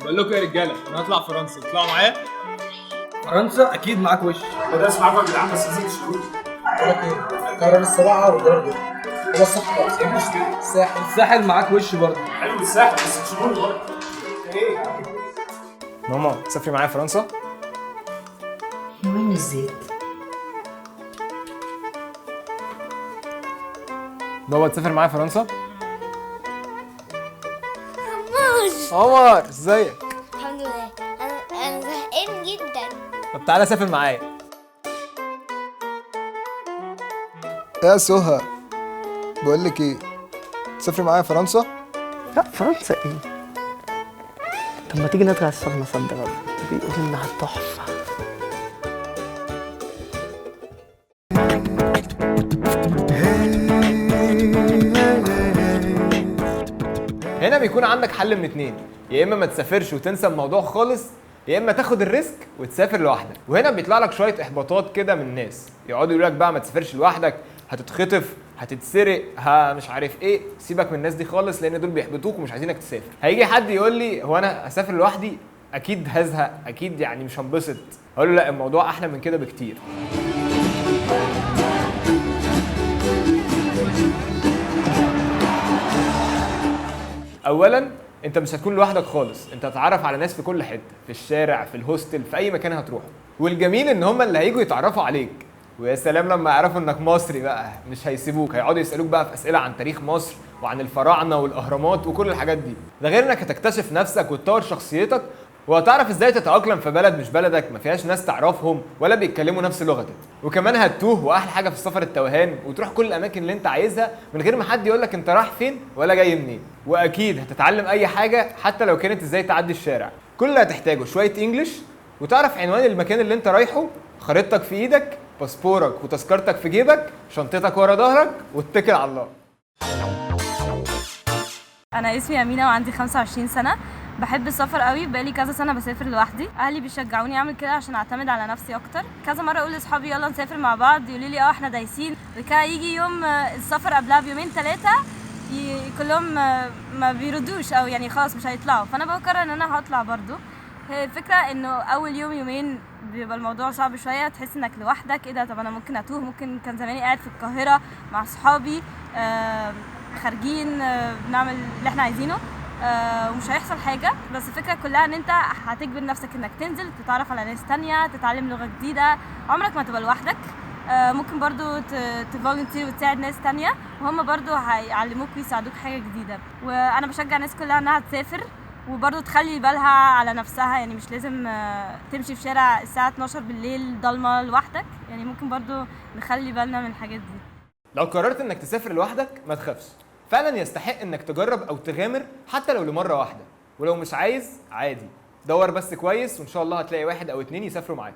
بقول لكم يا رجاله، انا هطلع فرنسا، تطلعوا معايا؟ فرنسا اكيد معاك وش. بدرس معاكم يا جدعان، بس لازم تشتروا. بقول لك ايه، قرار الصراحة والقرار ده هو الصح خالص. ايه المشكلة؟ الساحل. الساحل معاك وش برضه. حلو الساحل، بس تشتروا برضه. ايه؟ ماما، تسافري معايا فرنسا؟ وين الزيت؟ بابا، تسافر معايا فرنسا؟ عمر. عمر، ازيك؟ الحمد لله. انا زهقان جدا. طب تعالى سافر معايا. يا سهى، بقول لك ايه، تسافري معايا فرنسا؟ لا، فرنسا ايه؟ طب ما تيجي نطلع السخنة صد رد، بيقولوا انها تحفة. هنا بيكون عندك حل من اتنين، يا اما ما تسافرش وتنسى الموضوع خالص، يا اما تاخد ال risk وتسافر لوحدك. وهنا بيطلع لك شوية احباطات كده من الناس، يقعدوا يقولوا لك بقى ما تسافرش لوحدك، هتتخطف، هتتسرق، ها مش عارف ايه. سيبك من الناس دي خالص، لان دول بيحبطوك ومش عايزينك تسافر. هيجي حد يقول لي هو انا هسافر لوحدي اكيد هزهق، اكيد يعني مش هنبسط. هقول له لا، الموضوع احلى من كده بكتير. اولا انت مش هتكون لوحدك خالص، انت هتتعرف على ناس في كل حتة، في الشارع، في ال hostel، في اي مكان هتروحه. والجميل ان هم اللي هيجوا يتعرفوا عليك، ويا سلام لما يعرفوا انك مصري بقى، مش هيسيبوك، هيقعدوا يسالوك بقى في اسئلة عن تاريخ مصر وعن الفراعنة والاهرامات وكل الحاجات دي. ده غير انك هتكتشف نفسك وتطور شخصيتك، وهتعرف ازاي تتاقلم في بلد مش بلدك، ما فيهاش ناس تعرفهم ولا بيتكلموا نفس لغتك. وكمان هتتوه، واحلى حاجة في السفر التوهان، وتروح كل الاماكن اللي انت عايزها من غير ما حد يقول لك انت رايح فين ولا جاي منين. واكيد هتتعلم اي حاجة حتى لو كانت ازاي تعدي الشارع. كل اللي هتحتاجه شوية English، وتعرف عنوان المكان اللي انت رايحة، خريطتك في ايدك، باسبورك وتذكرتك في جيبك، شنطتك ورا ظهرك، واتكل على الله. انا اسمي امينه وعندي 25 سنة. بحب السفر قوي، بقالي كذا سنة بسافر لوحدي. اهلي بيشجعوني اعمل كده عشان اعتمد على نفسي اكتر. كذا مرة اقول لاصحابي يلا نسافر مع بعض، يقولوا لي احنا دايسين. وكده يجي يوم السفر قبلها بيومين 3 كلهم ما بيردوش، او يعني خلاص مش هيطلعوا. فانا بقرر ان انا هطلع برضو. هي الفكرة انه اول يوم يومين بيبقى الموضوع صعب شوية، تحس انك لوحدك، ايه ده، طب انا ممكن اتوه، ممكن كان زماني قاعد في القاهرة مع اصحابي، خارجين، بنعمل اللي احنا عايزينه، ومش هيحصل حاجة. بس الفكرة كلها ان انت هتجبر نفسك انك تنزل تتعرف على ناس تانية، تتعلم لغة جديدة، عمرك ما تبقى لوحدك. ممكن برضو ت volunteer وتساعد ناس تانية، وهم برضو هيعلموك ويساعدوك حاجة جديدة. وانا بشجع الناس كلها انها تسافر، وبرضو تخلي بالها على نفسها، يعني مش لازم تمشي في شارع الساعة 12 بالليل ضلمة لوحدك، يعني ممكن برضو نخلي بالنا من الحاجات دي. لو قررت انك تسافر لوحدك ما تخافش، فعلا يستحق انك تجرب او تغامر حتى لو لمره واحدة. ولو مش عايز عادي، دور بس كويس وان شاء الله هتلاقي 1 او 2 يسافروا معاك.